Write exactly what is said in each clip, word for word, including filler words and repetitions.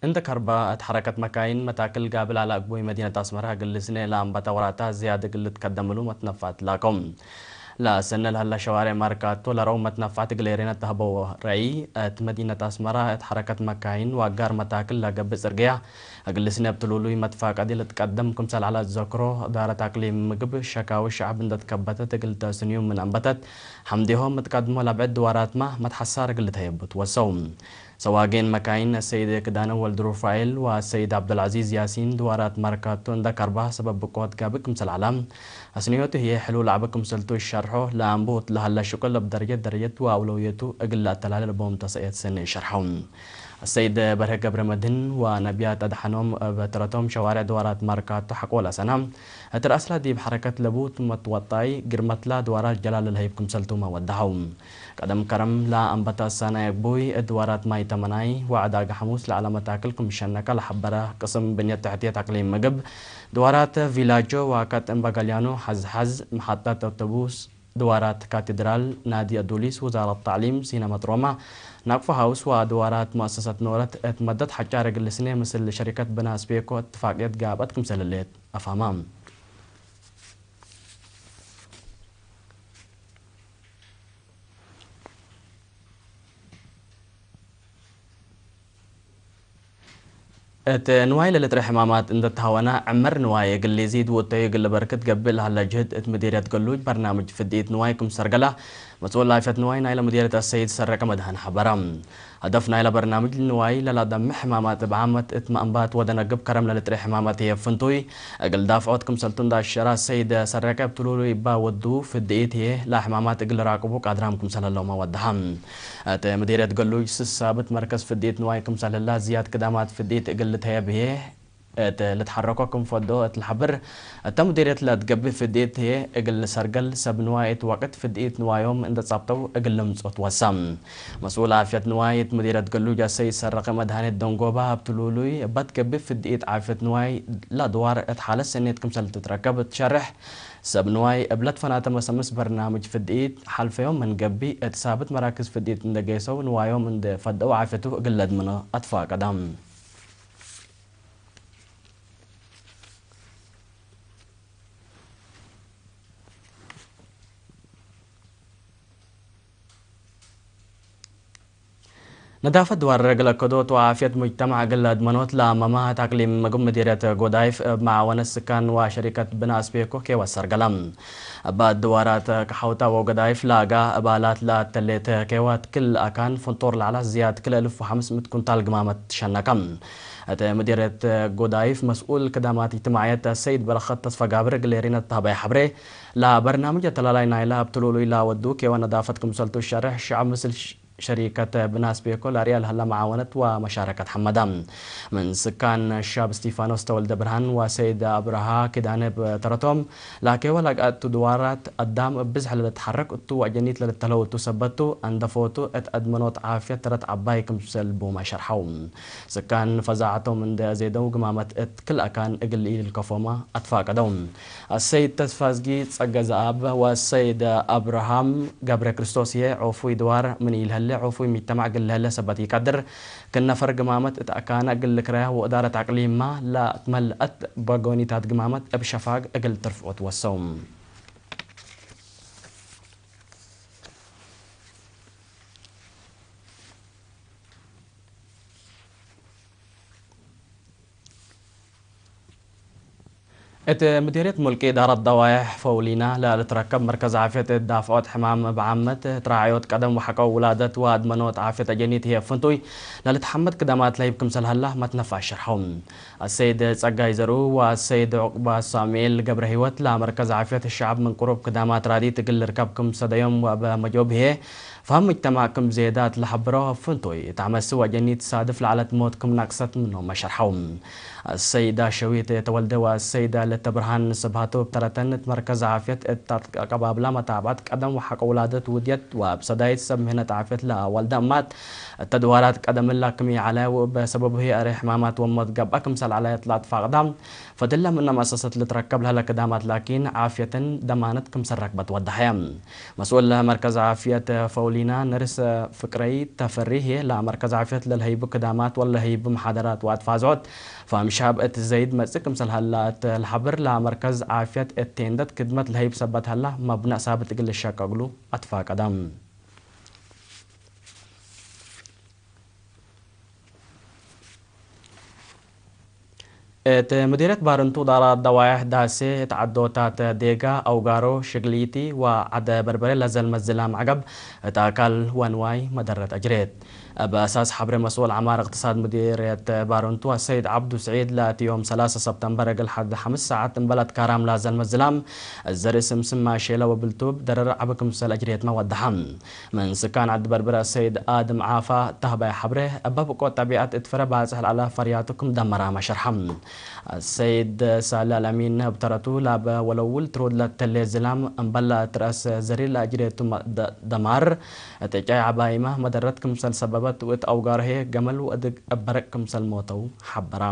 እንደ ከርባ እት ሐረከት መካይን መታክል ጋብል አለ አግቡይ መዲነት አስመራ እግል ልስኔ ለአንበተ ወራታ ዝያድ እግል ልትከደም እሉ መትነፋት ላከው። ለሰነ ለሀለ ሸዋሬ ማርካቶ ለረው መትነፋት እግል ኤሬነት ተህበው ረአይ፣ እት መዲነት አስመራ እት ሐረከት መካይን ወአጋር መታክል ለገብእ ጽርግያ እግል ልስኔ እብ ትሉሉይ መትፋቀዲ ልትቀደም ክምሰል ዐለ ዘክሮ፣ እዳረት አቅሊም ምግብ ሸካዊ ሸዐብ እንደ ትከበተት እግል ተስንዩ ምን አንበተት፣ ሐምዴሆም እት ቀድሞ ለብዕድ ድዋራትማ መትሐሳር እግል ልትሀየቡ ትወሰው። ሰዋጌን መካይን አሰይድ ክዳነ ወልድ ሩፋኤል ወአሰይድ ዐብደልዐዚዝ ያሲን ድዋራት ማርካቶ እንደ ከርባ ሰበብ ብቆት ጋብእ ክምሰል ዐለ፣ አስንዮቱ ህዬ ሕሉል ዐቢ ክምሰልቱ ይሸርሖ፣ ለአንቡ እት ለሀለ ሽቁል እብ ደረጀት ደረጀት ወአውለውየቱ እግል ለአተላሌ ለቦም ተሰእየት ሰኒ ሸርሐው። አሰይድ በርሀ ገብረመድህን ወነቢያት አድሐኖም እብ ተረቶም ሸዋሬዕ ድዋራት ማርካቶ ሐቆ ለሰና፣ እት ረአስላ ዲብ ሐረከት ለቡ ትመትወጣይ ግርመትላ ድዋራት ጀላል ለልሀይብ ክምሰልቱመ ወደሐው። ቀደም ከረም ለአንበተ ሳናይ አግቡይ፣ እድዋራት ማይ ተመናይ ወዐዳገ ሐሙስ ለዐለ መታክል ክም ሸነከ ለሐበረ ቅስም ብንየት ተሕትየት አቅሊም ምግብ፣ ድዋራት ቪላጆ ወአካት እምበ ገልያኖ፣ ሐዝሐዝ፣ መሐጠት አውቶቡስ፣ ድዋራት ካቴድራል፣ ናዲ አዱሊስ፣ ውዛረት ተዕሊም፣ ሲነመት ሮማ፣ ናቅፎ ሀውስ ወአድዋራት ሙአሰሰት ኖረት እት መደት ሐጫር እግል ልስኔ ምስል ሸሪከት ብናስ ቤኮ እትፋቅየት ጋብአት ክምሰል ህሌት አፋማ። እት ንዋይ ለልጥሬ ሕማማት እንደ ተሀወነ፣ ዕምር ንዋይ እግል ሊዚድ ወእተዩ እግል ልበርክት ገብእ ለሀለ ጅህድ፣ እት ምዲርየት ገሉጅ በርናምጅ ፍድኢት ንዋይ ክም ሰርገለ፣ መስኡል ዓፍየት ንዋይ ናይለ ምዲርየት አሰይድ ሰረቀ መድሃን ሐበረ። ሀደፍ ናይለ በርናምጅ ንዋይ ለለአደምዕ ሕማማት እብ ዓመት እት መአንባት ወደነግብ ከረም ለልጥሬ ሕማማት ህዬ ፍንቱይ እግል ዳፍዖት ክምሰልቱ እንደ አሸረ አሰይድ ሰረቀ፣ እብ ትሉሉይ እባ ወዱ ፍድኢት ህዬ ለሕማማት እግል ልራቅቡ ቃድራም ክምሰል ህለውመ ወደሐ። እት ምዲርየት ገሉጅ ስስ ሳብት መርከዝ ፍድኢት ንዋይ ክምሰል ህላ፣ ዝያድ ክዳማት ፍድኢት እግል ልትሀየብ ህዬ እት ልትሐረኮ ክም ፈዶ እት ለሐብር፣ እተ ምዲርየት ለትገብእ ፍድኢት ህዬ እግል ልሰርገል፣ ሰብ ንዋይ እት ወቅት ፍድኢት ንዋዮም እንደ ጻብጠው እግል ልምጽኦ ትወሳ። መስኡል ዓፍየት ንዋይ እት ምዲርየት ገሉጅ አሰይድ ሰረቀ መድሃኔት ደንጎባ፣ እብ ትሉሉይ እባ ትገብእ ፍድኢት ዓፍየት ንዋይ ለአድዋር እት ሓለት ሰኔት ክምሰል ትትረከብ ትሸርሕ፣ ሰብ ንዋይ እብ ለትፈናተ መሰምስ በርናምጅ ፍድኢት፣ ሐልፈዮም ምን ገብእ፣ እት ሳብት መራክዝ ፍድኢት እንደ ጌሰው፣ ንዋዮም እንደ ፈደው ዓፍየቱ እግል ለድምኖ አትፋቀደ። ነዳፈት ድዋር እግል አከዶት ወዓፍየት ሙጅተማዕ እግል ለአድመኖት ለአመመ እት አቅሊም ምግብ ምዲርየት ጎዳይፍ እብ መዓወነት ስካን ወሸሪከት ብነ አስቤኮ ኬወ ሰርገለ። እብ ድዋራት ከሐውታ ወጎዳይፍ ለአጋ እባላት ለአተሌት ኬወ እት ክል አካን ፍንጦር ለዐለ ዝያድ ክል እልፍ ወሐምስ ምእት ኩንታል ግማመት ትሸነከ። እት ምዲርየት ጎዳይፍ መስኡል ክዳማት እጅትማዕየት አሰይድ በረኸት ተስፈጋብር እግል ኤሪነት ተሀበየ ሐብሬ፣ ለበርናምጅ አተላላይ ናይለ እብ ትሉሉይ ለወዱ ኬወ ነዳፈት ክምሰልቱ ሸርሕ፣ ሸዐብ ምስል ሸሪከት ብናስ ቤኮ ለአርያ ለሀለ መዓወነት ወመሻረከት ሐመደ። ምን ስካን ሻብ እስቲፋኖስ ተወልደ ብርሃን ወሰይድ አብርሃ ኪዳነ በተረቶም፣ ላኬ ወለቀአቱ ድዋራት አዳም እብ ብዝሕ ለልትሐረክ እቱ ወአጀኒት ለልተለው እቱ ሰበት ቱ፣ አንደፎቱ እት አድመኖት ዓፍየት ተረት ዐባይ ክምሰል ቡመ ሸርሐው። ስካን ፈዛዐቶም እንደ አዜደው ግማመት እት ክል አካን እግል ኢልልከፎመ አትፋቀደው። አሰይድ ተስፋዝጊ ጸገ ዘአብ ወአሰይድ አብርሃም ገብረ ክርስቶስ ህዬ፣ ዖፉይ ድዋር ምን ኢልሀሌ ዖፉይ ሙጅተማዕ እግል ለሀሌ ሰበት ኢቀድር፣ ክል ነፈር ግማመት እት አካነ እግል ልክረያ ወእዳረት አቅሊምመ ለትመልአት በጎኒታት ግማመት እብ ሸፋግ እግል ትርፍዖ ትወሰው። እት ምዲርየት ሙልቂ እዳረት ደዋይሕ ፈውሊና ለልትረከብ መርከዝ ዓፍየት እት ዳፍዖት ሕማም እብ ዓመት ትራዕዮት ቀደም ወሐቀው ውላደት ወአድመኖት ዓፍየት አጀኒት ህዬ ፍንቱይ ለልትሐመድ ክዳማት ለህይብ ክምሰል ሀላ መትነፋ ሸርሐው። አሰይድ ጸጋይ ዘርኡ ወአሰይድ ዑቅባ ሳሙኤል ገብረህይወት ለመርከዝ ዓፍየት ሸዐብ ምን ቅሩብ ክዳማት ራዲት እግል ልርከብ ክም ሰደዮም ወእበ መጆብ ህዬ ፋም ሙጅተማዕ ክም ዜዳት ለሐብሮ፣ ፍንቱይ እት ዐመት ስወ ጀኒት ሳድፍ ለዐለት ሞት ክም ናቅሰት ምኖመ ሸርሐው። አሰይዳ ሸዊት ተወልደ ወአሰይዳ ለተብርሃን ስብሃቱ እብ ተረተን እት መርከዝ ዓፍየት እት አቀባብላ መታብዐት ቀደም ወሐቀ ውላደት ውድየት ወእብ ሰዳይት ሰብ ምህነት ዓፍየት ለአዋልደ እማት እተ ድዋራት ቀደም እላ ክም ኢዐለ ወእብ ሰበቡ ህይ አሬ ሕማማት ወሞት ገብአ ክምሰል ዐለ ለአትፋቅዳ ፈድለ ምነ መአሰሰት ልትረከብ ለሀለ ክዳማት ላኪን ዓፍየትን ደማነት ክምሰል ረክበት ወደሐየ። መስኡል መርከዝ ዓፍየት ፈው ሊና ነርሰ ፍቅረይ ተፈሪ ህዬ፣ ለመርከዝ ዓፍየት ለልሀይቡ ክዳማት ወለልሀይቡ መሓደራት ወአትፋዝዖት ፋም ሻብ እት ዘይድ መጽእ ክምሰል ሀላ እት ለሐብር፣ ለመርከዝ ዓፍየት እት ቴንደት ክድመት ለሀይብ ሰበት ሀላ፣ መብነእ ሳብት እግል ልሸቀ እግሉ አትፋቀደ። እት ምዲርየት ባርንቱ ዳራ ደዋይሕ ዳሴ እት ዐዶታት ዴጋ፣ አውጋሮ፣ ሽግሊቲ ወዐደ በርበሬ ለዘልመ ዝላም ዐገብ እት አካል ወንዋይ መደረት አጅሬት። እብ አሳስ ሐብሬ መስኡል ዐማር እቅትሳድ ምዲርየት ባርንቱ አሰይድ ዐብዱ ስዒድ ለአቲ ዮም ሰላሰ ሰብተምበር እግል ሐድ ሐምስ ሳዐት እምበል አትካራም ለዘልመ ዝላም እዘር ስምስም ማሼለ ወብልቱብ ደረር ዐቢ ክምሰል አጅሬትመ ወደሐ። ምን ስካን ዐድ በርበረ ሰይድ አድም ዓፋ ተህባይ ሐብሬ፣ እበ ብቆት ጠቢዐት እት ፍረ ባጽሕ ለዐለ ፈርያቱ ክም ደመራመ ሸርሐ። ሰይድ ሳሊ አልአሚን እብ ተረቱ፣ ላበ ወለውል ትሩድ ለተሌ ዝላም እምበል ለትረአስ ዘሪር ለአጅሬቱ መ-፣ ደ-፣ ደማር እት ጫይ ዐባይመ መደረት ክምሰል ሰበበት፣ ወእት አውጋርሄ ገመል ወእድግ እብ በረቅ ክምሰል ሞተው ሐበራ።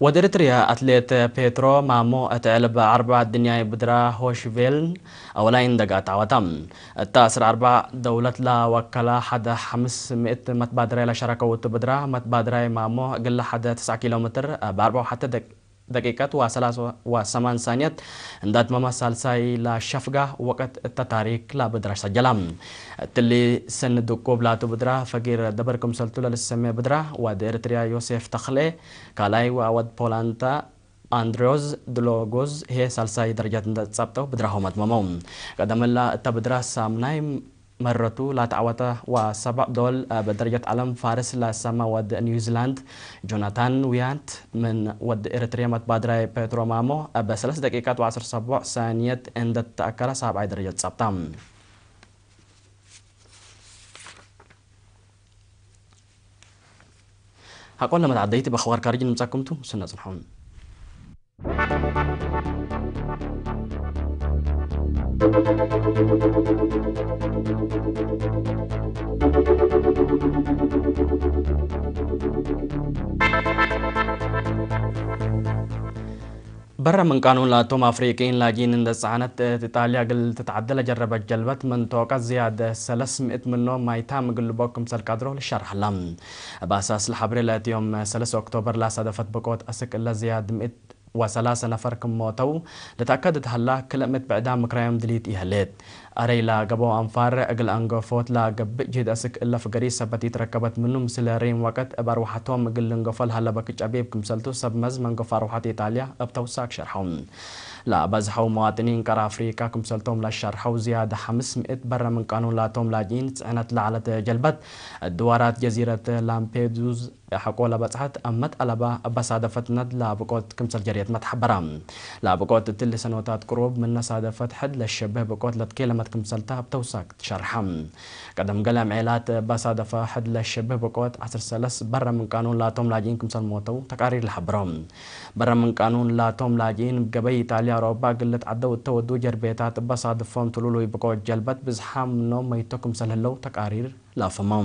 ወድ ኤሪትርያ አትሌት ፔትሮ ማሞ እት ዕልብ አርበዕ ድንያይ ብድራ ሆሽቬልን አወላይ እንደጋ ተዐወተ። እተ አስር አርበዕ ደውለት ለወከለ ሐደ ሐምስ ምእት መትባድራይ ለሸረከውቱ ብድራ መትባድራይ ማሞ እግለ ሐደ ትስዕ ኪሎ ሜትር በአርበዕ ወሐተ ደቅ-፣ ደቂቀት ወሰላስ ወሰማን ሳንየት እንደ አትመመ ሳልሳይ ለሸፍጋ ወቅት እተ ታሪክ ለብድራ ሰጀላ። እትሊ ሰኒ ድቁብ ላቱ ብድራ ፈጊር ደበር ክምሰልቱ ለልሰሜ ብድራ ወድ ኤሪትርያ ዮሴፍ ተክሌ ካልኣይ ወአወድ ፖላንታ አንድሮዝ ድሎጎዝ ህዬ ሳልሳይ ደረጃት እንደ ጸብጠው ብድራሆም አትመመው። ቀደምላ እተ ብድራ ሳምናይ መረቱ ላተዐወተ ወሰብዕ ዶል እብ ደረጀት ዐለም ፋርስ ለሰመ ወድ ኒውዚላንድ ጆናታን ዊያንት ምን ወድ ኤሪትርየ መትባድራይ ፔትሮ ማሞ እብ ሰለስ ደቂቀት ወዐስር ሰቦዕ ሳንየት እንደ ተአከለ ሳብዓይ ደረጀት ጸብጠ። ሐቆለ መትዓደይት በአኽባር ካርጅ ንምጻኩም ቱ፣ ምስልና ጽንሖም። በረ ምን ቃኑን ላቶም አፍሪቅይን ላጂን እንደ ጸዐነት እት ኢጣልያ እግል ትትዓደ ለጀረበት ጀልበት፣ ምን ቶቀት ዝያድ ሰለስ ምእት ምኖም ማይታም እግል ልቦ ክምሰል ቀድሮ ልሸርሕ ሀላ። እብ አሳስ ለሐብሬ ለእት ዮም ሰለስ ኦክቶበር ለአሳደፈት ብቆት አስክ እለ ዝያድ ምእት ወሰላሰ ነፈር ክም ሞተው ልትአከድ እት ሀላ፣ ክልእ ምእት ብዕዳም ምክራዮም ድሊት ኢሀሌት። አረይ ለገብአው አንፋር እግል አንገፎት ለገብእ ጅህድ አስክ እለ ፍገሪ ሰበት ኢትረከበት ምኑ፣ ምስል ሪም ወቅት እብ አርወሐቶም እግል ልንገፎ ለሀለ በክጭ አቤብ ክምሰልቱ ሰብ መዝ መንገፎ አርወሐት ኢጣልያ እብ ተውሳክ ሸርሐው። ለአበዝሐው መዋጥኒን ቀር አፍሪቃ ክምሰልቶም ለሸርሐው ዝያድ ሐምስ ምእት በረ ምን ቃኑን ላቶም ላጅኢን ጽዕነት ለዐለት ጀልበት፣ ድዋራት ጀዚረት ላምፔዱዝ ሐቆ ለበጽሐት አመት አለባ እበ ሳደፈት ነድ ለብቆት ክምሰል ጀርየት መትሐበራ። ለብቆት እትሊ ሰኖታት ቅሩብ ምነ ሳደፈት ሕድ ለሸብህ ብቆት ለትኬለመት ክምሰልታ እብ ተውሳክ ትሸርሐ። ቀደም ገሌ አምዔላት እበ ሳደፈ ሕድ ለሸብህ ብቆት ዐስር ሰለስ በረ ምን ቃኑን ላቶም ላጅኢን ክምሰል ሞተው ተቃሪር ለሐብሮ። በረ ምን ቃኑን ላቶም ላጅኢን እብ ገበይ ኢጣልያ አውሮፓ እግል ልትዓደው እተ ወዱ ጀርቤታት እበ ሳድፎም ትሉሉይ ብቆት ጀልበት ብዝሓም ምኖም መይቶ ክምሰል ህለው ተቃሪር ላፍመው።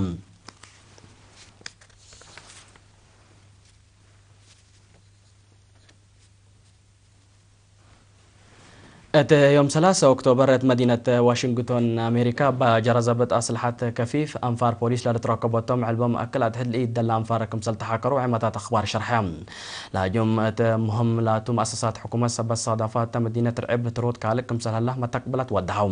እት ዮም ሰላሰ ኦክቶበር እት መዲነት ዋሽንግቶን አሜሪካ በጀረ ዘብጥ አስልሐት ከፊፍ አንፋር ፖሊስ ለልትረከቦቶም ዕልቦም አክል አድሕድ ለኢደለ አንፋር ክምሰል ተሓከሩ ዔመታት አኽባር ሸርሐ። ለህጁም እት ምህም ላቱ መአሰሳት ሕኩመት ሰበት ሳዳፋት እተ መዲነት ርዕብ ትሩድ ካልእ ክምሰል ሀላ መተቅብለት ወደሐው።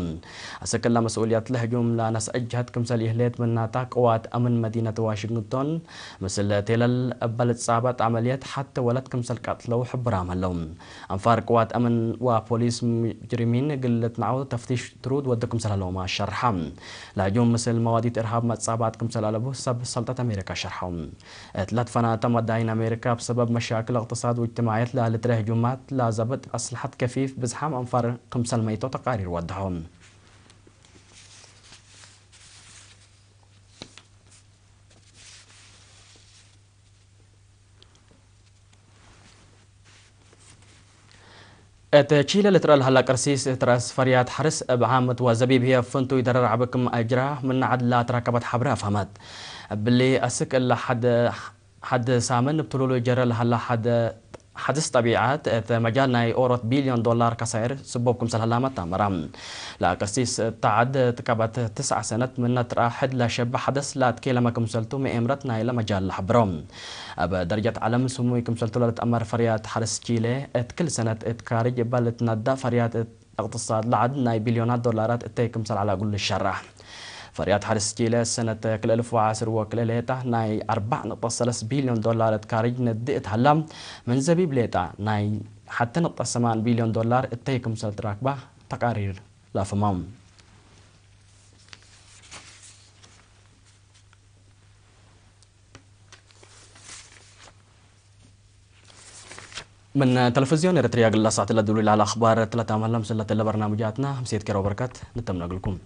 አስክ እለ መስኡልየት ለህጁም ለነስአት ጀህት ክምሰል ይህሌት ምናታ ቅዋት አምን መዲነት ዋሽንግቶን ምስል ቴለል እበ ልትጻበጥ ዐመልየት ሐቴ ወለት ክምሰል ቀትለው ሕቡራም ህለው። አንፋር ቅዋት አምን ወፖሊስ ሙጅሪሚን እግል ልትነዐው ተፍቲሽ ትሩድ ወዱ ክምሰል ሀለውመ ሸርሐ። ለህጁም ምስል መዋዲት እርሃብ መትጻባጥ ክምሰል አለቡ ሰብ ሰልጠት አሜሪካ ሸርሐው። እት ለትፈናተ መዳይን አሜሪካ እብ ሰበብ መሻክል እቅትሳድ ወእጅትማዕየት ለልትረ ህጁማት ለዘብጥ አስልሐት ከፊፍ ብዝሓም አንፋር ክምሰል መይቶ ተቃሪር ወደሐው። እት ቺለ ልትረአ ለሀላ ቅርሲስ እት ረአስ ፈርያት ሐርስ እብ ዓምት ወዘቢብ ህዬ ፍንቱይ ደረር ዐቢ ክም አጅራ ምነ ዐድ ለአትረከበት ሐብሬ አፍሀመት። እብሊ አስክ እለ ሐድ፣ ሐድ ሳምን እብ ትሉሉይ ጀረ ለሀላ ሐድ፣ ሐድስ ጠቢዐት እት መጃል ናይ ኦሮት ቢልዮን ዶላር ከሳይር ስቡብ ክምሰል ሀላመት አመረ። ለቅርሲስ እት ዐድ ትከበት ትስዐ ሰነት ምነ ትረአ ሕድ ለሸብሕ ሐደስ ለአትኬለመ ክምሰልቱ መኤምረት ናይለ መጃል ለሐብሮ። እብ ደረጀት ዐለም ስሙይ ክምሰልቱ ለልትአመር ፈርያት ሐርስ ቺለ፣ እት ክል ሰነት እት ካርጅ እበ ልትነደእ ፈርያት እት እቅትሳድ ለዐድ ናይ ቢልዮናት ዶላራት እተይ ክምሰል ዐለ እግሉ ልሸረሕ። ፈርያት ሐርስ ቺለ ሰነት ክልኤ እልፍ ወዐስር ወክልኤ ሌጠ ናይ አርበዕ ነጥብ ሰለስ ቢልዮን ዶላር እት ካርጅ ነዲ እት ሀላ፣ ምን ዘቢብ ሌጠ ናይ ሐቴ ነጥብ ሰማን ቢልዮን ዶላር እተይ ክምሰል ትራክበ ተቃሪር ለአፍህመው። ምን ተለፍዝዮን ኤረትርያ እግል ለሳዕት ለድውሉ ለሀለ አኽባር ትለታመ ለምስለት ለበርናምጃትና፣ ምሴት ኬሮ በርከት ንተምነ እግልኩም።